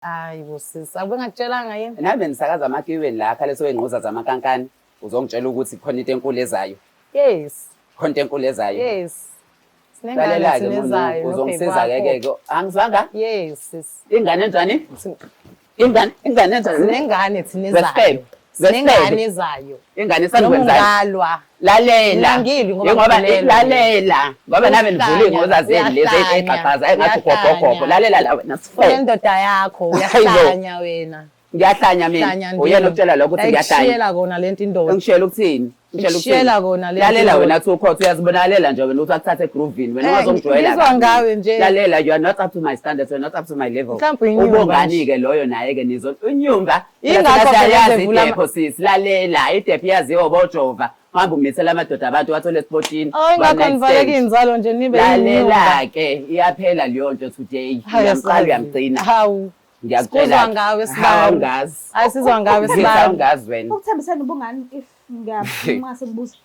Hayi bo sisi, akube ngakutshelanga yini? Nami nisakaza amakiweni la khale sewengquza zamakankani. Uzongitshela ukuthi khona into enkulu ezayo. Yes. Khona into enkulu ezayo. Yes. Sinengane Lalela-ke muntu, sinezayo uzongisiza ke ke ke. Angizwanga? Yes sis. Ingane enjani? Ingane ingane enjani? Sinengane thina ezayo. Wesifebe. Sinengane Wesifebe. ezayo. Ingane Noma isandkwenzani? ungalwa. Lalela. Mina angilwi ngoba Yingoba ngikhulelwe. lalela. Ngoba nami nivula Uyahlanya, iy'ngoza zenu lezi uyahlanya, ey'xaxaza engathi uyahlanya. ugogogogo. Lalela la wena sifebe. Unendoda yakho Hayibo. uyahlanya wena. Ngiyahlanya mina. Hlanya ndini. Uyena okutshela lokho ukuthi ngiyahlanya. Ayikushiyela kona lento indoda. Ngishela ukuthini? Ngishela ukuthini? Ikushiyela kona lento Lalela indoda. wena Thukhothi uyazibonalela nje wena ukuthi akuthathe egroovini wena Eh, ungazongijwayela. ngizwa kabi. ngawe nje. Lalela you are not up to my standards, you are not up to my level. Mhlawumbe uyinyumba Ubongani ke loyo naye ke nizo unyumba. Yingakho phela siyayazi ezevula ama- idepho sisi lalela idepho iyaziwa bojova. Hamba umithela amadoda abantu wathole esipotini. Oh ingakho nivaleka inzalo nje nibe inyumba. Lalela ke iyaphela leyo nto today. Hayi, Uyamqala asazi. uyamgcina. Hawu. Ngiyakutshela. Sikuzwa ngawe Hawu sibali. awungazi. Hayi sizwa ngawe Ngithi sibali. awungazi wena. Ukuthembisana ubungani if ngiyamase ngibuza.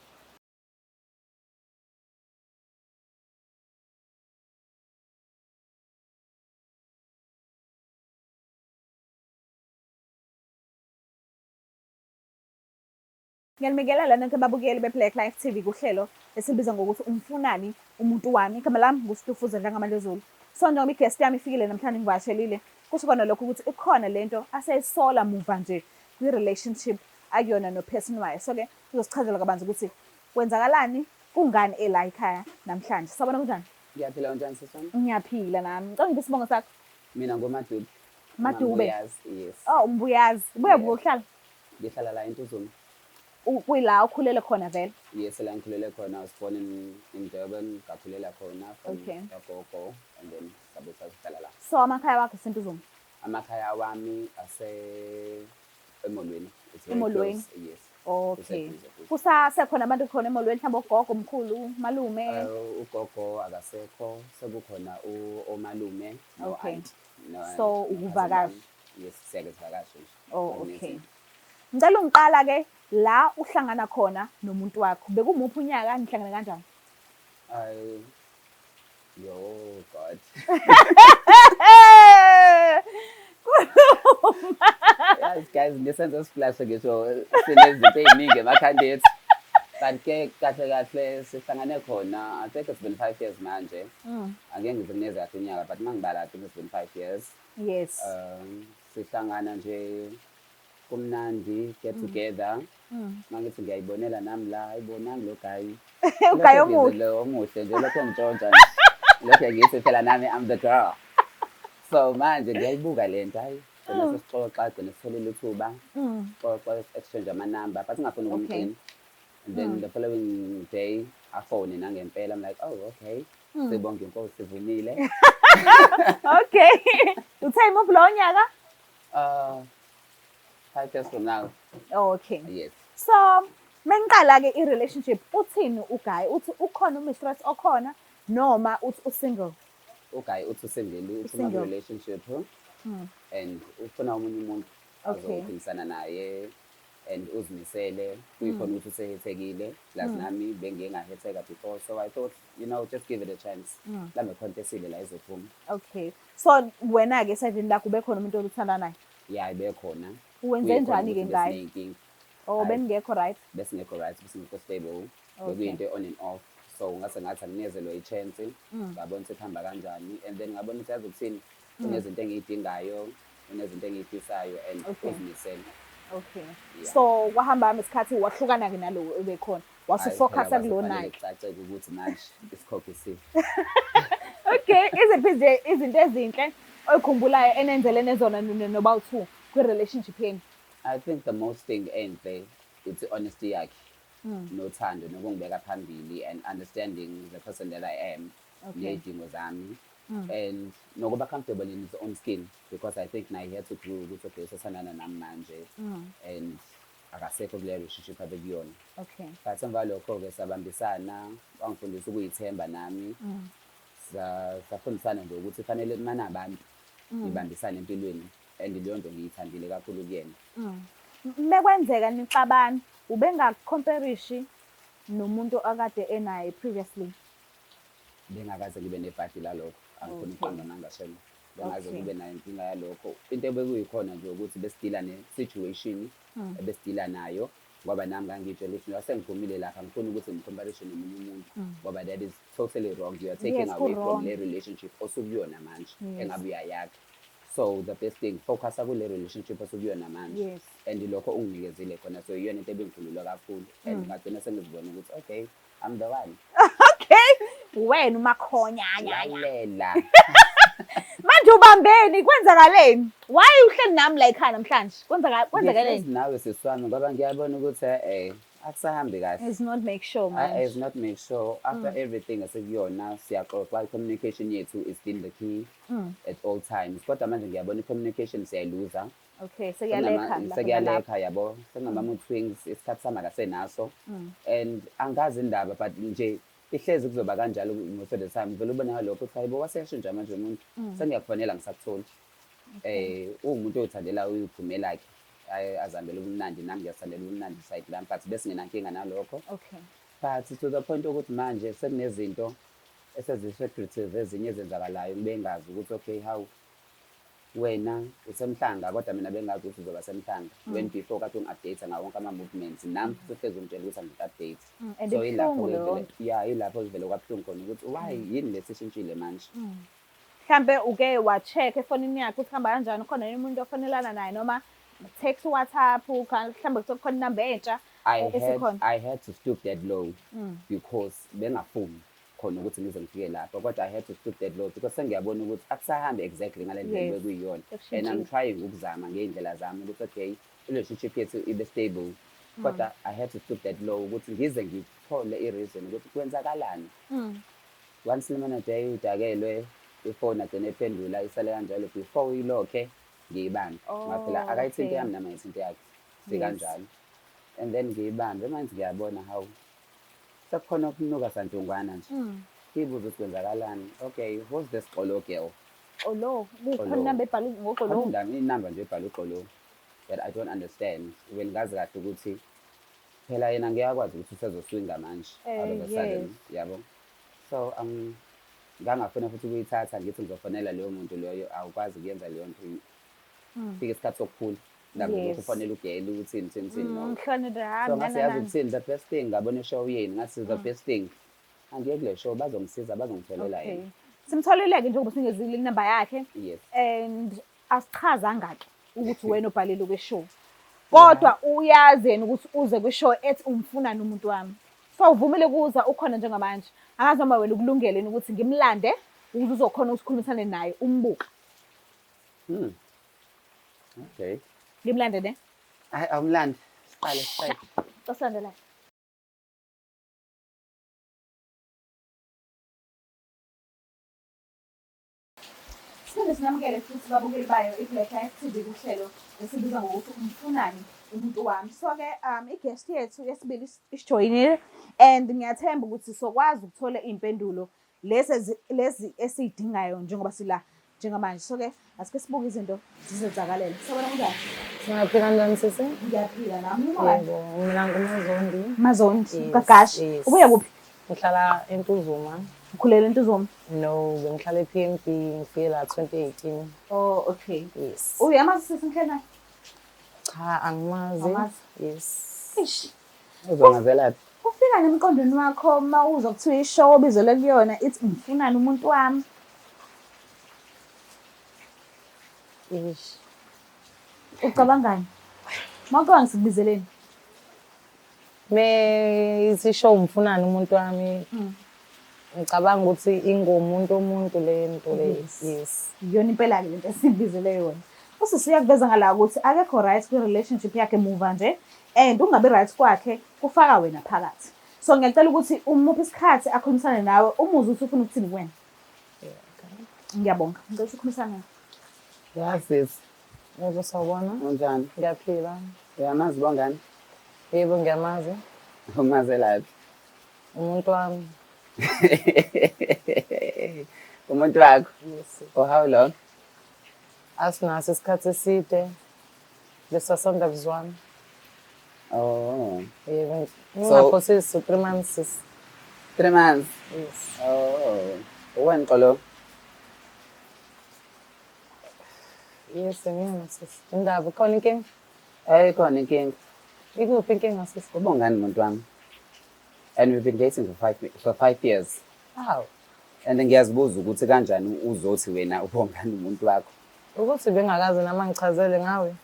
Ngiyanibingelela nonke babukeli be-Black Life TV kuhlelo esilibiza ngokuthi umfunani umuntu wami. Igama lami nguStufuza Dlangamandlezulu. So njengoba i-guest yami ifikile namhlanje ngivakashelile, kusho kona lokho ukuthi ikhona lento aseyisola muva nje kwi-relationship akuyona no-person wayo. So-ke uzosichazela kabanzi ukuthi kwenzakalani, kungani ela ekhaya namhlanje. Sawubona kunjani? Ngiyaphila unjani sisi wami? Ngiyaphila nami. Ngicela ngiphe isibongo sakho. Mina nguMadube. Madube. Mambuyazi, yes. Oh, uMbuyazi. Ubuya Yeah. kuhlala Ngihlala la eNtuzuma. Kuyila ukhulele khona vele. Yes, la ngikhulele khona. I was born in Durban, ngakhulela khona from Okay. kagogo and then sabe sasihlala la. So amakhaya wakho eseNtuzuma. Amakhaya wami ase eMolweni. It's very Emolweni? close, Yes. Okay. Kuseduze futhi. Kusasekhona abantu khona emolweni mhlawumbe ogogo, omkhulu, malume. Ugogo akasekho, sekukhona omalume no Okay. aunt. No, So, no ukuvakasha. cousin wami. Yes, siyake sivakashe nje. Oh, Akunezinto. okay. Ngicela ungiqala ke la uhlangana khona nomuntu wakho. Bekumuphi unyaka nihlangene kanjani? I, yo God. Yes guys, nisenza splash ngisho sinezinto ey'ningi emakhanda ethu. But ke kahle kahle sihlangane khona, I think it's been 5 years manje. Angeke ngize ngineze kahle unyaka, but mangibala I think it's been 5 years. Sihlangana nje kumnandi, get together. Mangithi ngiyayibonela nami la, ayibonanga lo guy. U-guy Lokho omuhle. ngize lo omuhle nje lokho ngitshontsha nje. Lokho ngithi phela nami I'm the girl. So manje ngiyayibuka le nto hayi gcina sesixoxa gcina sitholile ithuba xoxa exchange amanamba but ngingafuni ukumgcina. And then the following day afone nangempela I'm like oh okay sibonge inkosi sivumile. Okay. Uthe imuphi lo nyaka? 5 years from now. Okay. Yes. So, mengiqala ke i-relationship uthini u-guy? Uthi ukhona u-mistress okhona noma uthi u-single? U-guy uthi u-single uthi U-single. uma relationship and ufuna omunye umuntu azophilisana naye and uzimisele kuyikhona ukuthi usehethekile plus nami bengiye ngahetheka before so I thought just give it a chance mhlawumbe khona into esile la izophuma. Okay. So wena ke esayidini lakho ube khona umuntu oluthanda naye? Ya ibekhona. Uwenze Kuyikhona njani-ke ukuthi ngaye? besiney'nkinga. Oh, Hhayi. beningekho right? Besingekho right, besingekho stable. Bekuyinto on and off so ngase ngathi anginikezelo i-chance ngabona ukuthi kuhamba kanjani and then ngabona ukuthi yazi ukuthini kunezinto engiyidingayo kunezinto engiyifisayo and uzimisele. Yeah. So kwahamba hamba isikhathi wahlukana ke nalo ebekhona. Wasu-focus kulo naye. Kucaceke ukuthi manje isikhokho isiwe. Okay, iziphi nje izinto ezinhle oyikhumbulayo enenzelene zona noba u-two kwi-relationship yenu? I think the most thing enhle it's honesty yakhe nothando nokungibeka phambili and understanding the person that I am ney'dingo zami and nokuba comfortable in his own skin because I think naye he had to grow ukuthi okay usethandana nami manje and akasekho kuleyo relationship abekuyona. But emva lokho-ke sabambisana wangifundisa ukuyithemba nami safundisana nje ukuthi fanele manabantu nibambisane empilweni and leyo nto ngiyithandile kakhulu kuyena. Mekwenzeka nixabana, ubengaku-compare-ishi nomuntu akade enaye previously? Bengakaze ngibe nebhadi lalokho, angifuni ukuqamba amanga shame. Bengaze Okay. kube nayo inkinga yalokho. Into ebekuyikhona nje ukuthi besidila ne-situation ebesidila nayo, ngoba nami ngangiyitshela ukuthi njengoba sengiphumile lapha, ngifuna ukuthi ngi-compare nomunye umuntu, ngoba that is totally wrong. You are taking Yes, away from ku-wrong. le relationship osukuyona manje, Yes. engabe uyayakha. So the best thing, focus kule relationship osukuyona manje. Yes. And lokho unginikezile khona, so iyona into ebingikhulula kakhulu, and ngagcina sengizibona ukuthi okay, I'm the one. Okay, wena umakhonyanya. Lalela. Manje ubambeni, kwenzakaleni? Why uhleli nami la ekhaya namhlanje? Kwenzaka kwenzakaleni? Ngihlezi nawe, sisi wami, ngoba ngiyabona ukuthi akusahambi kahle. It's not make sure I manje. is not make sure after everything esekuyona, siyaxoxa, i-communication yethu is still the key at all times, kodwa manje ngiyabona i-communication siyayiluza. Okay, sekuyalekha lapha nalapha. Sekuyalekha, yabo, sekunama-mood swings, isikhathi sami akasenaso and angazi indaba, but nje ihlezi kuzoba kanjalo most of the time. Vele ubone ngalokho ukuthi hayibo, waseyashintsha manje umuntu, sengiyakufonela ngisakutholi. Uwumuntu oyithandela uyiphumela khe, azihambele ubumnandi, nami ngiyazithandela ubumnandi side lami, but besingenankinga nalokho. But to the point ukuthi manje sekunezinto esezi-secretive, ezinye ezenzakalayo ngibe ngazi ukuthi okay, how wena usemhlanga, kodwa mina bengazi ukuthi uzoba semhlanga, when before kade ungi-update ngawo wonke ama-movements, nami futhi uhlezi ungitshela ukuthi angi-update. And So ibuhlungu ilapho leyo vele, ya, ilapho vele kwabuhlungu khona ukuthi why, yini lesishintshile manje. Mhlambe uke wa-check efonini yakhe ukuthi hamba kanjani, khona yini umuntu ofonelana naye, noma text, WhatsApp, mhlambe kukhona inamba entsha I had, esikhona? I had to stoop that low because bengafuni khona ukuthi ngize ngifike lapho, kodwa I had to stoop that low because sengiyabona ukuthi akusahambi exactly ngale ndlela bekuyiyona, and I'm Sekushintshile. trying ukuzama ngey'ndlela zami ukuthi okay, i-relationship yethu ibe stable, kodwa I had to stoop that low ukuthi ngize ngithole i-reason ukuthi kwenzakalani. Once limana day udakelwe, ifoni agcine ephendula, isale kanjalo before uyilokhe ngiyibambe, ngoba phela akayithinte yami, nami angiyithinte yakhe, sikanjalo, and then ngiyibambe manje, ngiyabona hawu, sekukhona ukunuka santungwana nje. Ngiyibuza ukuthi kwenzakalani. Okay, who's this Xolo girl? Xolo, kukhona Xolo. inamba ebhalwe ngoXolo? Khona inamba nje ebhalwe uXolo that I don't understand. When ngazi kahle ukuthi phela yena ngiyakwazi ukuthi usezoswinga manje out of a sudden, yabo. So ngangafuna futhi ukuyithatha ngithi ngizofonela leyo muntu loyo, awukwazi ukuyenza leyo nto. Fika isikhathi sokukhula ndaba ukuthi ufonele ugele ukuthi thini thini, no. Ngihloniphe. So ngase yazi ukuthini, the best thing, ngabona i-show yenu, ngathi the best thing angiye kule show, bazongisiza, bazongitholela Okay. yena. Simtholile-ke njengoba singezile inamba yakhe. Yes. And asichazanga-ke ukuthi wena obhalile kwi-show. Kodwa uyazi yena ukuthi uze kwi-show ethi umfunani umuntu wami. So uvumile kuza, ukhona njengamanje. Angazi noma wena ukulungele yini ukuthi ngimlande ukuze uzokhona ukuthi ukhulumisane naye umbuka. Okay. Ngimlande ne? Hayi, awumlandi. Siqale, siqale. Casilandelayo. Siphinde sinamukele futhi babukeli bayo i-Black Life TV kuhlelo esibiza ngokuthi umfunani umuntu wami. So-ke i-guest yethu yesibili isijoyinile and ngiyathemba ukuthi sokwazi ukuthola iy'mpendulo lezi esiy'dingayo njengoba sila njengamanje. So-ke asike sibuke izinto zizenzakalela. Sawubona, kunjani? Singaphila, njani sisi? Ngiyaphila nami. Uma bani? Yebo, mina nguMazondi. Mazondi, Yes, Gagashi. yes. Ubuya kuphi? Ngihlala eNtuzuma. Ukhulele eNtuzuma? No, bengihlala e-PMB, ngifike la 2018. Oh, okay. Yes. Uyamazi sisi ngihleli naye? Cha, angimazi. Awumazi? Yes. Eish. Uzongazelaphi? Ufika nemqondweni wakho uma uzwa kuthiwa i-show obizelwe kuyona ithi umfunani umuntu wami? Ish. Ucabangani? Mawucabanga sikubizeleni? Me ithi show umfunani umuntu wami. Ngicabanga ukuthi ingomuntu omuntu le nto le. Yes. Yes. Iyona impela-ke lento esibizele yona. Usisi uyakuveza ngala ukuthi akekho right kwi-relationship yakhe muva nje and ukungabi right kwakhe kufaka wena phakathi. So ngiyacela ukuthi umuphe isikhathi akhulumisane nawe, umuzwe ukuthi ufuna ukuthini kuwena. Ngiyabonga. Ngicela ukuthi ukhulumisane naye. Ya sis, Yebo, sawubona. Unjani? Ngiyaphila. Uyamazi Bongani? Yebo, ngiyamazi. Umazelaphi? Umuntu wami. Umuntu wakho? Yes. For how long? Asinaso isikhathi eside. Besasanda kuzwana. Oh, Yebo. So- Ngingaphosisi 3 months sis. 3 months. Yes. Oh, uwena Xolo? Yes, mina sisi. Indaba khona inkinga? Eh khona inkinga. Ikuphi inkinga sisi? Ubongani umuntu wami. And we've been dating for 5 years. Hawu. And ngiyazibuza ukuthi kanjani uzothi wena ubongani umuntu wakho. Ukuthi bengakaze nami ngichazele ngawe.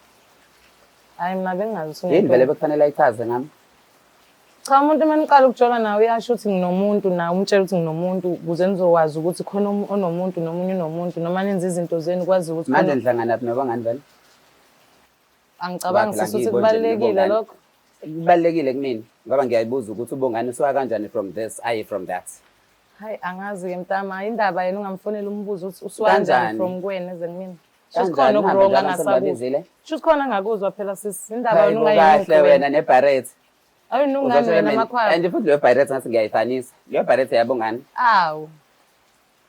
Hayi, mina bengingazi ukuthi Yini vele bekufanele ayichaze ngami? Cha, umuntu uma niqala ukujola nawe uyasho ukuthi nginomuntu, nawe umtshela ukuthi nginomuntu, ukuze nizokwazi ukuthi khona onomuntu nomunye unomuntu, noma nenze izinto zenu kwazi ukuthi Manje nihlanganaphi nobongani vele? Angicabangi Ngoba phela sisi ukuthi ngiyibona nje kubalulekile nobongani. lokho. Kubalulekile kumina ngoba ngiyayibuza ukuthi ubongani usuka kanjani from this aye from that. Hayi, angazi-ke mntama, indaba yena ungamfonela umbuzo ukuthi usuka kanjani Kanjani? from kuwena eze kumina. Shuthi Kanjani khona uhambe oku-wrong njalo angasakuzwa. ngisebabizile? Shuthi khona angakuzwa phela sisi, indaba Hayi wena bo, ungayinuki kahle wena. wena nebharet. Awuyinukani wena amakhwapha. And futhi leyo bharet ngathi ngiyayifanisa. Leyo bharet yabongani. Awu.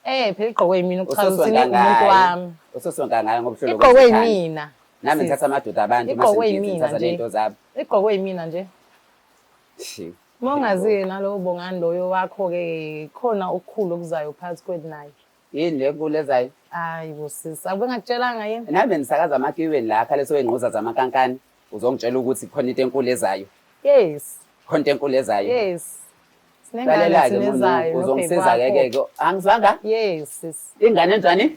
Phela igqokwe yimina ukuchaza ukuthi Usosonta umuntu ngayo. wami. Usosonta ngayo ngoba uhlulwe Igqokwe ukuzithanda. yimina. Nami Sisi. ngithatha amadoda abantu Igqokwe mase yimina ngithatha nje. ney'nto zabo. Igqokwe yimina nje. Shi. Uma ungazi-ke nalowo Bongani loyo wakho-ke, khona okukhulu okuzayo phakathi kwethu naye. Yini le nkulu ezayo? Hayi bo sisi, akube ngakutshelanga yini? Nami nisakaza amakiweni la khale sowey'ngquza zamakankani. Uzongitshela ukuthi khona into enkulu ezayo. Yes. Khona into enkulu ezayo. Yes. Sinengane Lalela-ke thina muntu, ezayo nobheki uzongisiza-ke wakho. ke ke. Angizwanga? Yes sisi. Ingane enjani?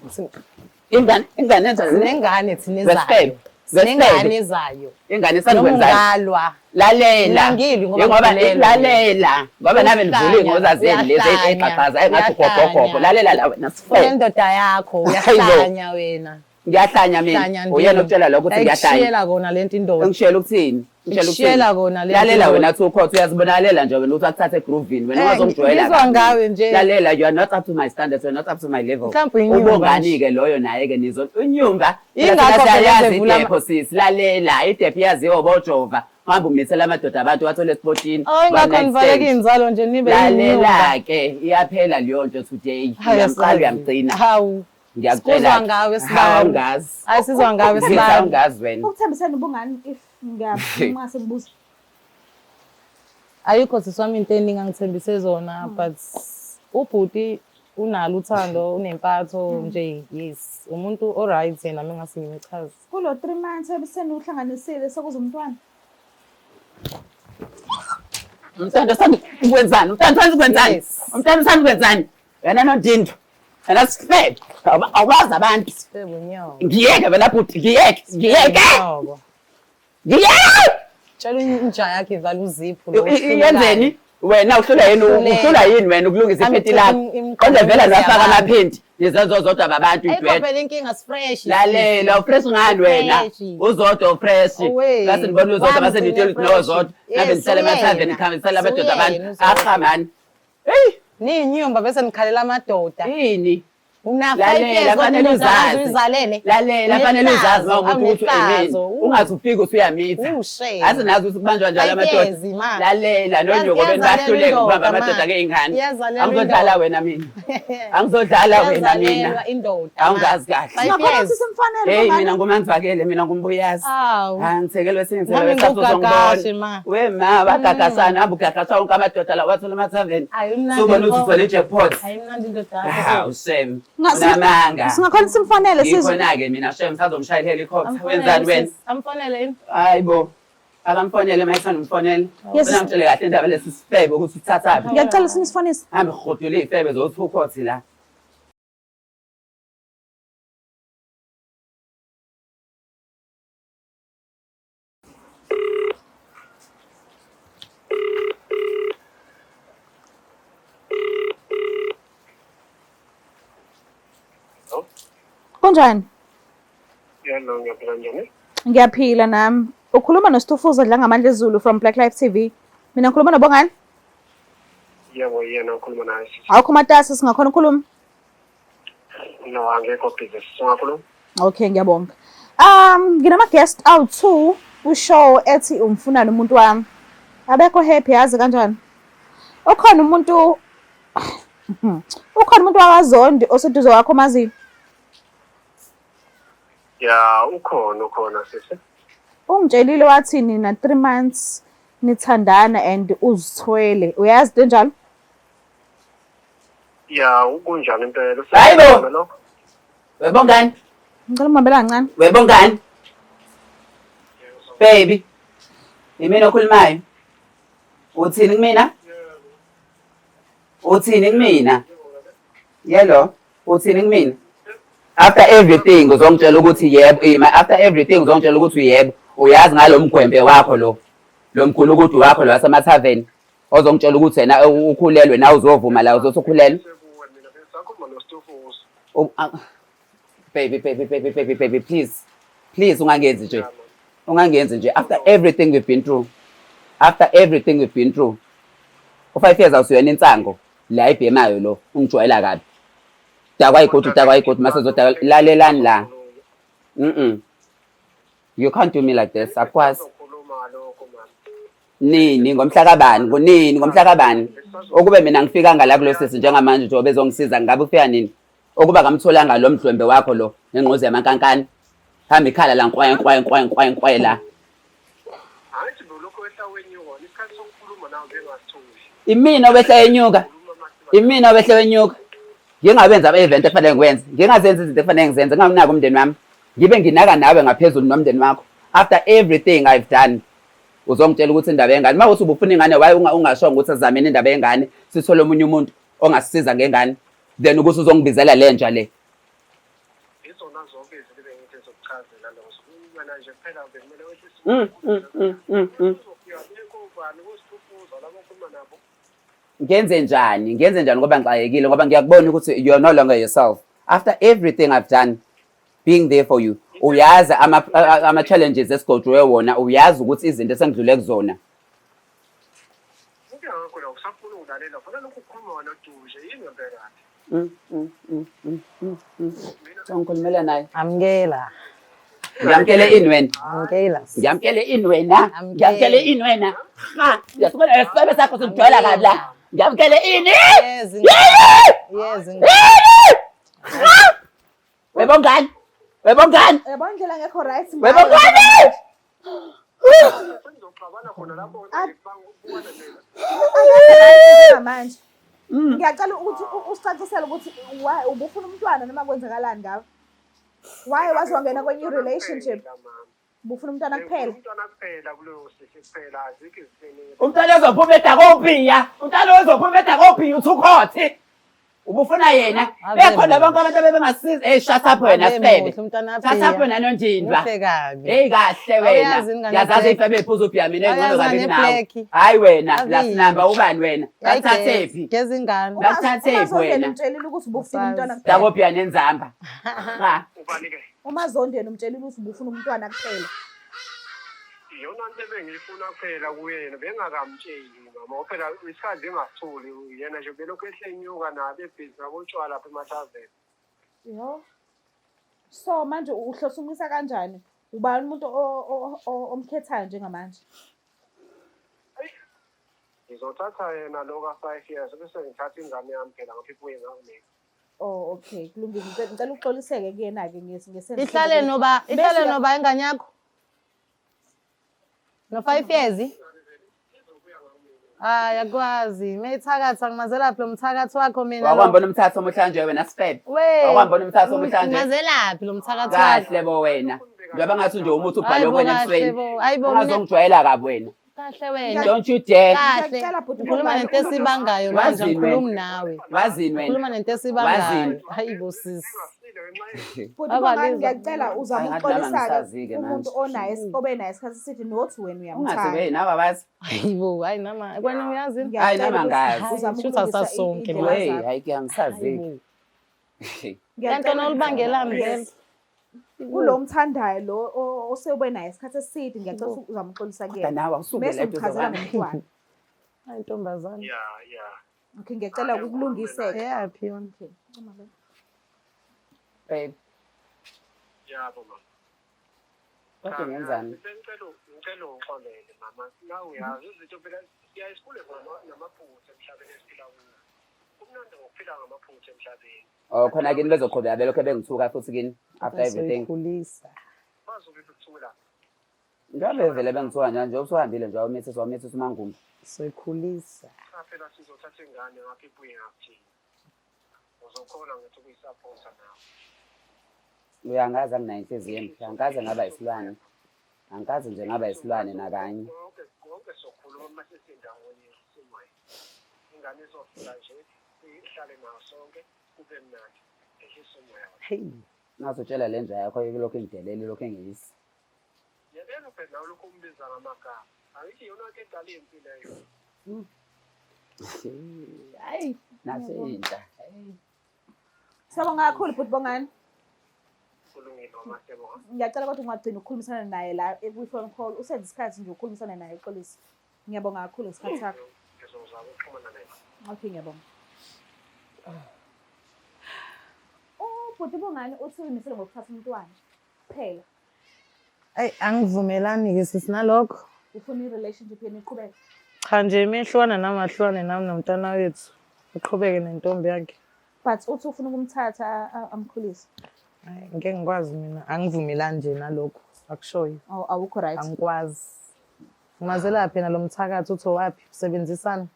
Ingane ingane enjani? Sinengane thina ezayo. Wesifebe. Sinengane Wesifebe. ezayo. Ingane Noma isandkwenzani? ungalwa. Lalela. Mina ngilwi ngoba Yingoba ngikhulelwe. lalela. Ngoba nami nivula iy'ngquza zenu lezi Uyahlanya. ey'xhaxhaza engathi Uyahlanya. ugogogogo. Lalela la wena sifebe. Unendoda yakho Hayi bo. uyahlanya wena. Ngiyahlanya mina. Hlanya ndini. Uyena okutshela lokho ukuthi ngiyahlanya. Ayikushiyela kona lento indoda. Ngishela ukuthini? Ngishela Ngikushiyela kona le Lalela nto. wena Thukhothi, uyazibonalela nje wena ukuthi akuthathe egroovini wena Eh, ungazongijwayela. ngizwa kabi. ngawe nje. Lalela, you are not up to my standards, you are not up to my level. Mhlawumbe uyinyumba Ubongani-ke loyo naye-ke nizo inyumba. Yingakho phela siyayazi ezevula idepho sisi, lalela idepho iyaziwa bojova. Hamba umithela amadoda abantu wathole esipotini. Oh, ingakho nivaleka iy'nzalo nje nibe yinyumba. Lalela-ke, iyaphela leyo nto today. Hayi, Uyamqala asazi. uyamgcina. Hawu. Ngiyakutshela. Sikuzwa ngawe Hawu, sibali. awungazi. Hayi, sizwa ngawe Ngithi sibali. awungazi wena. Ukuthembisana ubungani if ngiyamase ngibuza. Ayikho sisi wami into eningi angithembise zona, but ubhuti unalo uthando, unempatho nje, yes. Umuntu o-right yena mengase ngimchaze. Kulo 3 months ebesenuhlanganisile sekuza umntwana. Umntwana usanda ukwenzani? Umntwana usanda ukwenzani? Yes. Umntwana usanda ukwenzani? Wena nondindo. Wena sifebe. Awazi abantu. Sifebe unyoko. Ngiyeke wena bhuti, ngiyeke, ngiyeke. Unyoko. Ngiyeke! Tshela inja yakhe ivale uziphu lo. Yenzeni? Wena uhlula yini? Uhluleka. Uhlula yini wena ukulungisa Hambe iphenti uthathe lakho? imiqondo Kodwa vele imizi nafaka yabantu. amaphenti. Nizenzo zodwa babantu Ayikho idwethu. phela inkinga, fresh. Lalela, ufresh ngani wena? Fresh. Uzodwa ufresh. Owe. Base nibona uzodwa Wami base nitshela ukuthi fresh. nozodwa. Nabe Yes, nisele emathaveni uyena. nikhamisela amadoda abantu. Uyena uzodwa. Aha mani. Hey, Niyinyumba bese nikhalela amadoda. yini? Una 5 Lalela, years kodwa fanele indoda uzazi. uyizalele. Lalela, fanele uzazi uma umuntu ukuthi Awunehlazo. emini. Ungaze ufike usuyamitha. Ushame. Azi nazi ukuthi kubanjwa njalo Five amadoda. years, ma. Lalela, nonyoko beni Iyazalelwa bahluleka indoda, ukubamba amadoda ma. ngey'ngane. Iyazalelwa Angizodlala indoda. wena mina. Angizodlala wena mina. Iyazalelwa indoda. ma. Awungazi kahle. Five Singakhona years. ukuthi simfanele Hey ubungani? mina ngumanzakele, mina ngumbuyazi. Awu. Hayi ngithelwe sengithelwe Nami wesithathu ngugagashe, uzongibona. ma. We ma wagagasana, hamba ugagasha wonke amadoda la wathola emathaveni. Ayi, umnandi Subona ukuthi mfo. uthole i-jackpot. Hayi, mnandi indoda yakho. Hawu shame. Unamanga. Singakhona simfanele sizwe. Ngikhona-ke mina shame sazomshayela i-helicopter. Amfonele Wenzani wena? sis, amfonele yini? Hayi bo. Akamfonele uma ethanda umfonele. Yes. Ufuna ngitshele kahle indaba lesi sifebe ukuthi uthathaphi. Ngiyacela sinisifonise. Hambe rhodule iy'febe zothukhothi la. Kunjani? Yebo, ngiyaphila, njani? Ngiyaphila nami. Ukhuluma noStufuza Dlangamandla Zulu from Black Life TV. Mina ngikhuluma noBongani? Yebo, yena ukhuluma naye sisi. Awukho matasa, singakhona ukukhuluma? No, angekho busy. Singakhuluma? Okay, ngiyabonga. Nginama guest awu2 ku-show ethi umfunani umuntu wami. Abekho happy, yazi kanjani? Ukhona umuntu wakaZondi oseduze wakho maziyo? Ya, ukhona, ukhona sisi. Ungitshelile wathi nina 3 months nithandana and uzithwele. Uyazi into enjalo? Ya, kunjani impela? Hayi bo! Usekhona lokho? Webongani? Ngicela umbambela kancane. Webongani? Baby. Yimina okhulumayo. Uthini kumina? Uthini kumina? Yelo, uthini kumina? After everything uzongitshela ukuthi yebo, ima after everything uzongitshela ukuthi yebo. Uyazi ngalo mgwembe wakho lo. Lo mgulukudu wakho lo wasemathaveni ozongitshela ukuthi yena ukhulelwe nawe uzovuma la uzothi ukhulelwe. Sekuwe mina bengisakhuluma noStufuza. Baby, baby, baby, baby, baby, please. Please ungangenzi nje. Ungangenzi nje after everything we've been through. After everything we've been through. U5 years awusuyona insango la ibhemayo lo ungijwayela kabi. Dakwa igodi, dakwa igodi mase zodakwa lalelani la. You can't do me like this. Akwazi. Uzokhuluma lokho mama. Nini ngomhla kabani? Kunini ngomhla kabani? Okube mina ngifikanga la kulo sisi njengamanje nje obezongisiza ngabe ufika nini? Okuba ngamtholanga lo mdlwembe wakho lo nengqozi yamankankane. Hamba ikhala la nkwaye nkwaye nkwaye nkwaye nkwaye la. Angithi belokhu wehla wenyuka, isikhathi sokukhuluma nawe bengasitholi. Imina obehla yenyuka. Khuluma masiba. Imina obehla wenyuka. Ngingabenza ama-event ekufanele ngiwenze. Ngingazenzi izinto ekufanele ngizenze. Ngingakunaki umndeni wami. Ngibe nginaka nawe ngaphezulu nomndeni wakho. After everything I've done, uzongitshela ukuthi indaba yengane. Uma kuthi ubufuna ingane, why ungashongo ukuthi sizameni indaba yengane, sithole omunye umuntu ongasisiza ngengane. Then ukuthi uzongibizela le nja le. Izona zonke izinto bengithi zokuchazela lozo. Wena nje kuphela bekumele wehlise. Uzofika bekho ubani koStufuza labo okhuluma nabo. Ngenze njani? Ngenze njani ngoba ngixakekile ngoba ngiyakubona ukuthi you are no longer yourself. After everything I've done being there for you. Uyazi ama challenges esigodlwe wona, uyazi ukuthi izinto esengidlule kuzona. Inkinga yakho la usafuna ukulalela, funa lokhu ukukhuluma wena oduje yini ngempela kahle. Ngikhulumela naye. Amukela. Ngiyamkele ini wena? Amukela. Ngiyamkele ini wena? Amukela. Ngiyamkele ini wena? Ha, uyasibona isifebe sakho sikujwayela kabi la. Ngiyamkele ini? Yes. Yes. Webongani? Webongani? Uyabona indlela engekho right ngayo. Webongani? Senizoxabana khona lapho ngibukana mina. Akekho right manje. Ngiyacela ukuthi usicacisele ukuthi why ubufuna umntwana noma kwenzakalani ngawe. Why waze wangena kwenye i-relationship? Mama. Ubufuna umntwana kuphela. Umntwana kuphela kuleyo sisi kuphela azikho izinto. Umntwana ozophuma edakophiya. Umntwana ozophuma edakophiya uthukhothi. Ubufuna yena. Ave Bekhona muhle. bonke abantu abebengasiza. Hey shut up wena Ave sifebe. muhle umntwana Shut up aphiya. wena nondindwa. Muhle kabi. Hey kahle wena. Awuyazi ingane Ngiyazazi black. ifebe iphuza ubhiya mina engcono Awuyazi kabi ingane kunawe. black. Hayi wena, Ave last yini. number ubani wena? Bathathephi? Geza ingane. Bathathephi Umazondeni wena? umtshelile ukuthi ubufuna Asazi. umntwana kuphela. Dakophiya nenzamba. Ha. Ubani ke? Umazondeni umtshelile ukuthi ubufuna umntwana kuphela. Iyona nto ebengiyifuna kuphela kuyena bengakamtsheli mama ngoba phela isikhathi bengasitholi yena nje belokhu ehle enyuka nabo ebhizi ngabotshwala lapha emathaveni. Yo. So manje uhlose umisa kanjani? Ubani umuntu omkhethayo njengamanje? Ngizothatha yena lo ka-5 years bese ngithatha ingane yami phela ngapha ibuye ngakunika. Oh okay, kulungile. Ngicela uxoliseke kuyena-ke ngesenzo. Ihlale Bese- noba ingane yakho. No 5 years. Hayi akwazi. Meyithakatha ngimazelaphi lo mthakathi wakho mina. lo? Wakwambona umthatho omuhle nje wena sifebe. We. Wakwambona umthatho omuhle nje. Ngimazelaphi lo mthakathi wakho? Kahle bo wena. Njengoba ngathi nje umuthi ubhalwe Hayi bo, kuwena kahle ebusweni. bo. Hayi bo, mina Ungazongijwayela kabi wena. kahle wena. Don't you dare. Kahle. Ngiyacela bhuti, Ngikhuluma ubani nento esibangayo manje Wazini ngikhuluma wena? nawe. Wazini wena? Ngikhuluma nento esibangayo. Wazini? Hayi bo sisi. Engasile ngenxa ye Bhuti Aba Bongani, lizwa. ngiyacela uzame Hayi, ngathi nami ukuxolisa-ke angisazi-ke umuntu manje. onaye obe naye isikhathi eside nothi wena Ungathi uyamthanda. wena ababazi. Hayi bo, hayi nama. Wena uyazi? Hayi, Ngiyacela nami ukuthi angazi. uzame Shuthi ukulungisa asasonke iy'ndlela Wey, zakho. hayi ke angisazi. Hayi bo. Ngiyacela Lento nolubangelani Yes. vele? Kulo mthandayo lo osewube naye isikhathi eside ngiyacela ukuthi uzame ukuxolisa Kodwa kuyena. nawe awusuke Bese la eduze umchazela kwami. ngomntwana. Hayi ntombazane. ya ya. Okay, ngiyacela ukulungiseka. Eyaphi yona? Okay. Babe, Yabo mama. kodwa ngenzani? Ngicela ngicela ungixolele mama. Nawe uyazi izinto phela siyaye sikhule ngamaphutha emhlabeni esiphila kuwo. Kumnandi ngokuphila ngamaphutha emhlabeni. Oh khona kini bezoqhubeka belokhu bengithuka futhi kini after everything. Soyikhulisa. Bazobe bekuthula. Njengoba vele bengithuka nje nje usuhambile nje wamithisa wamithisa umangumbi. Soyikhulisa. Cha phela sizothatha ingane ngapha ibuye ngakuthina. Uzokhona ngithi ukuyisapota nawe. Uyangazi anginayo inhliziyo embi, angikaze ngaba isilwane. Angikaze nje ngaba isilwane nakanye. Konke konke sokhuluma uma sesindawonye simoya. Ingane izofika nje ihlale nayo sonke kube mnandi. Ngehlise umoya wakho. Hey, ngazotshela le nja yakho ilokhu ingidelele ilokhu ingiyisa. Yekela phela nawe lokhu umbiza ngamagama. Angithi iyona nto edala impi leyo. Hayi, naso inja. Siyabonga kakhulu bhuti Bongani. Kulungile mama siyabonga. Ngiyacela kodwa ungagcini ukukhulumisana naye la kwi-phone call. Usenze isikhathi nje ukukhulumisana naye uxolise. Ngiyabonga kakhulu ngesikhathi sakho. Ngizozama ukuxhumana naye. Okay, ngiyabonga. Ubhuti Bongani uthi uzimisele ngokuthatha umntwana kuphela. Ayi angivumelani-ke sisi nalokho. Ufuna i-relationship yenu iqhubeke. Cha nje imehlukana nami ahlukane nami nomntwana wethu. Aqhubeke nentombi yakhe. But uthi ufuna ukumthatha amkhulise. Ayi ngeke ngikwazi mina angivumelani nje nalokho akushoyo. Awu awukho right. Angikwazi. Ngimazelaphi yena lo mthakathi uthi owaphi usebenzisana.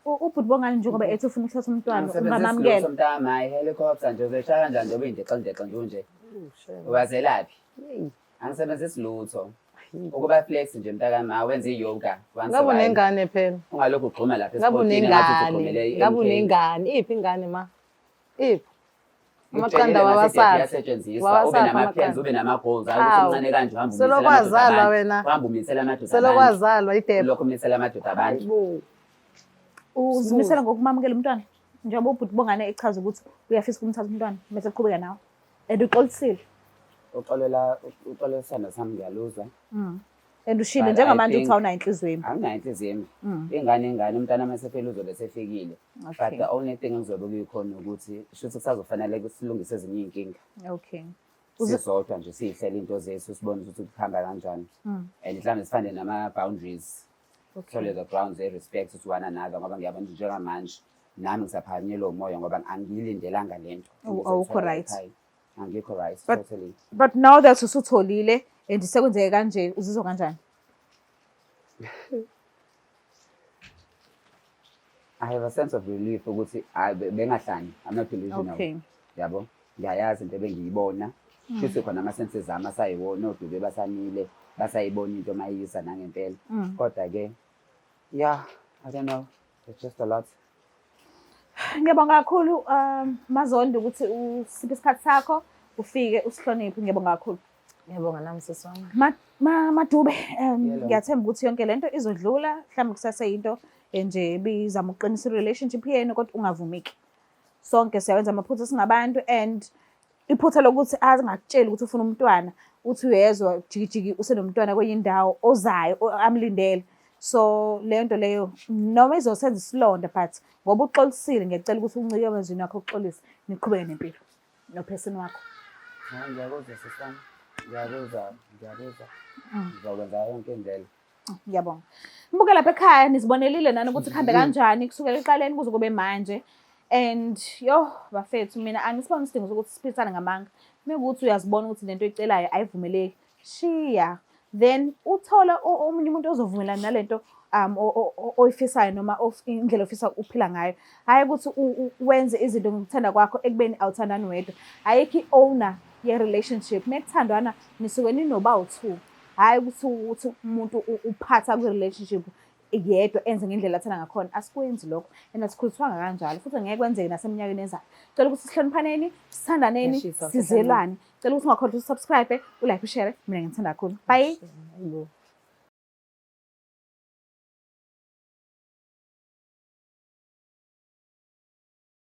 Ubhuti Bongani njengoba ethi ufuna ukuthatha umntwana Angisebenzisi ungamamukela. lutho mntama, hayi helicopter nje uzoyishaya kanjani njengoba indexa ndexa nje unje. Uwazelaphi? Angisebenzisi lutho. Ukuba flex nje mntakami, awenze i-yoga once a Ngabe while. unengane phela. Ungalokhu ugxuma lapha Ngabe esipotini ngathi unengane. ugxumele i-MK. Ngabe unengane. Iphi ingane ma? Iphi? Ngikutshelile Amaqanda ngathi wawasaphi? iyasetshenziswa, ube Wawasaphi nama-plans, amaqanda? ube nama-goals. Hayi ukuthi Hawu. umncane kanje uhambe umisela Selokhu amadoda wazalwa abantu. wena. Uhambe umisela amadoda abantu. Selokhu wazalwa idebha. Ulokhu umisela amadoda abantu. Hayibo. Uzimisela ngokumamukela umntwana. Njengoba ubhuti Bongani echaza ukuthi uyafisa ukumthatha umntwana bese eqhubeka nawe. And uxolisile. Uxolela uxolela isithando sami ngiyaluzwa. And ushilo But I njengamanje think- uthi awunayo inhliziyo embi. Anginayo inhliziyo embi. Ingane ingane umntana uma esefile uzobe esefikile. But Okay. the only thing engizobe kuyikhona ukuthi shuthi kusazofanele silungise ezinye iy'nkinga. Okay. Sisodwa nje siyihlele into zethu sibone ukuthi kuhamba kanjani. And mhlawumbe sifane nama-boundaries. Sithole the grounds e-respect to one another ngoba ngiyabona ukuthi njengamanje nami ngisaphakanyelwa umoya ngoba angiyilindelanga le nto. Awukho right. Ekhaya. Angikho right But- totally. But now that usutholile and sekwenzeke kanje uzizwa kanjani? I have a sense of relief ukuthi hayi bengahlali I'm not delusional. Okay. Yabo? Ngiyayazi into ebengiyibona. Shuthi khona ama-senses ami asayiwona odube basamile basayibona into mayisa nangempela. Kodwa ke yeah, I don't know. It's just a lot. Ngiyabonga kakhulu Mazondi ukuthi usiphe isikhathi sakho ufike usihloniphe ngiyabonga kakhulu. Ngiyabonga nami sisi wami. Madube Yebo. ngiyathemba ukuthi yonke lento izodlula mhlawumbe kusaseyinto nje ebizama ukuqinisa i-relationship yenu kodwa ungavumiki. Sonke siyawenza amaphutha singabantu and iphutha lokuthi angakutsheli ukuthi ufuna umntwana uthi uyezwa jikijiki usenomntwana kwenye indawo ozayo amlindele. So leyo nto leyo noma izosenza isilonda but ngoba uxolisile ngiyacela ukuthi uncike emazwini akho ukuxolisa niqhubeke nempilo nophesini wakho. Hayi, ngiyakuzwa sisi wami. Ngiyakuzwa, ngiyakuzwa. Ngizokwenza yonke indlela. Ngiyabonga. Nibuke lapha ekhaya nizibonelile nani ukuthi kuhambe kanjani kusukela ekuqaleni kuze kube manje. And yo bafethu mina angisiboni isidingo sokuthi siphisane ngamanga. Mekuwukuthi uyazibona ukuthi lento oyicelayo ayivumeleki, shiya. Then uthole omunye umuntu ozovumelana nalento oyifisayo noma indlela ofisa ukuphila ngayo. Hhayi ukuthi wenze izinto ngokuthanda kwakho ekubeni awuthandani wedwa. Ayikho i-owner ye-relationship. Mekuthandwana nisuke ninobawu-two. Hhayi ukuthi ukuthi umuntu uphatha kwi-relationship yedwa enze ngendlela athanda ngakhona. Asikwenzi lokho and asikhuliswanga kanjalo futhi ngeke kwenzeke naseminyakeni ezayo. Cela ukuthi sihloniphaneni, sithandaneni, Ngiyashisa, sizelane. Cela ukuthi ungakhohlwa usubscribe, ulike, ushare. Mina ngithanda kakhulu. Bye. Hayibo.